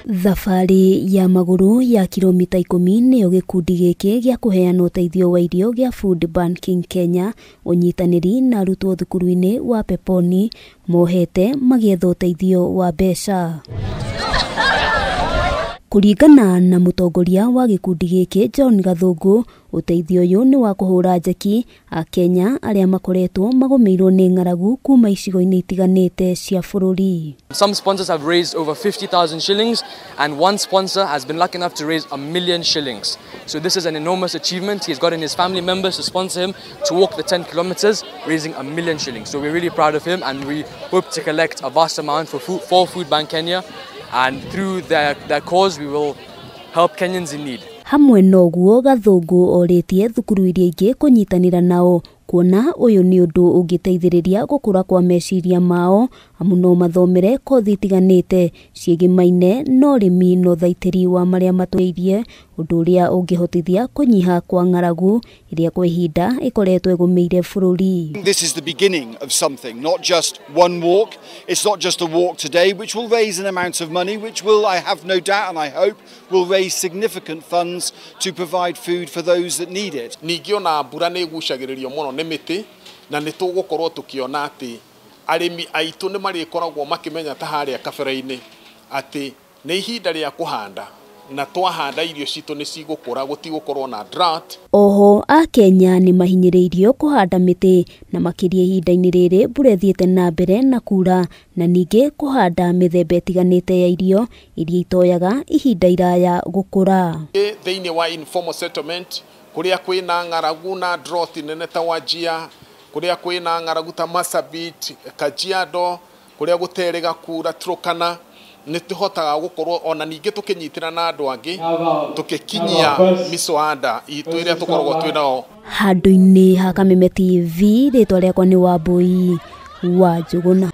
Thabarĩ ya magũrũ ya kilomita 10 nĩyo gĩkundi gĩkĩ gĩa kũheana ũteithio wa irio gĩa Food Banking Kenya ũnyitanĩri na arutwo thukuru-inĩ wa Peponi mohete magĩetha ũteithio wa mbeca. Kũringana na mũtongoria wa gĩkundi gĩkĩ John Gathũngũ, ũteithio ũyũ nĩ wa kũhũra njeki Akenya arĩa makoretwo magũmĩirwo nĩ ng'aragu kuma icigo-inĩ itiganĩte cia bũrũri. Some sponsors have raised over 50,000 shillings and one sponsor has been lucky enough to raise 1 million shillings. So this is an enormous achievement. He's gotten his family members to sponsor him to walk the 10 kilometers, raising 1 million shillings. So we're really proud of him and we hope to collect a vast amount for Food Bank Kenya, and through their cause we will help Kenyans in need. Hamwe na ũguo, Gathũngũ orĩtie thukuru iria ingĩ kũnyitanĩra nao kuona ũyũ nĩ ũndũ ũngĩteithĩrĩria gũkũra kwa meciria mao, amu no mathomere kothi itiganĩte ciĩgĩmaine na ũrĩmi na ũthaitĩri wa marĩa matũrĩirie, ũndũ ũrĩa ũngĩhotithia kũnyiha kwa ng'aragu ĩrĩa kwa ihinda ĩkoretwo ĩgũmĩire bũrũri. This is the beginning of something, not just one walk. It's not just a walk today, which will raise an amount of money, which will, I have no doubt and I hope, will raise significant funds to provide food for those that need it. Ningĩ ona mbura nĩ ĩgucagĩrĩrio mũno nĩ mĩtĩ, na nĩ tũgũkorwo tũkĩona atĩ arĩmi aitũ nĩ marĩkoragwo makĩmenya ta harĩa kabere-inĩ atĩ nĩ ihinda rĩa kũhanda, na twahanda irio citũ nĩ cigũkũra, gũtigũkorwo na drought. Oho Akenya nĩ mahinyĩrĩirio kũhanda mĩtĩ na makĩria ihinda-inĩ rĩrĩ mbura ĩthiĩte na mbere na kura, na ningĩ kũhanda mĩthemba ĩtiganĩte ya irio iria itoyaga ihinda iraya gũkũra. Thĩinĩ wa informal settlement kũrĩa kwĩna ng'aragu na drought nene ta Wajir, kũrĩa kwĩna ng'aragu ta Marsabit, Kajiado, kũrĩa gũterĩga kura Turkana, nĩ tũhotaga gũkorwo ona ningĩ tũkĩnyitĩra na andũ angĩ tũgĩkinyia mĩcwanda itũ ĩrĩa tũkoragwo twĩ nao. Handũ-inĩ ha Kameme TV, rĩtwa rĩakwa nĩ Wambui wa Njũgũna.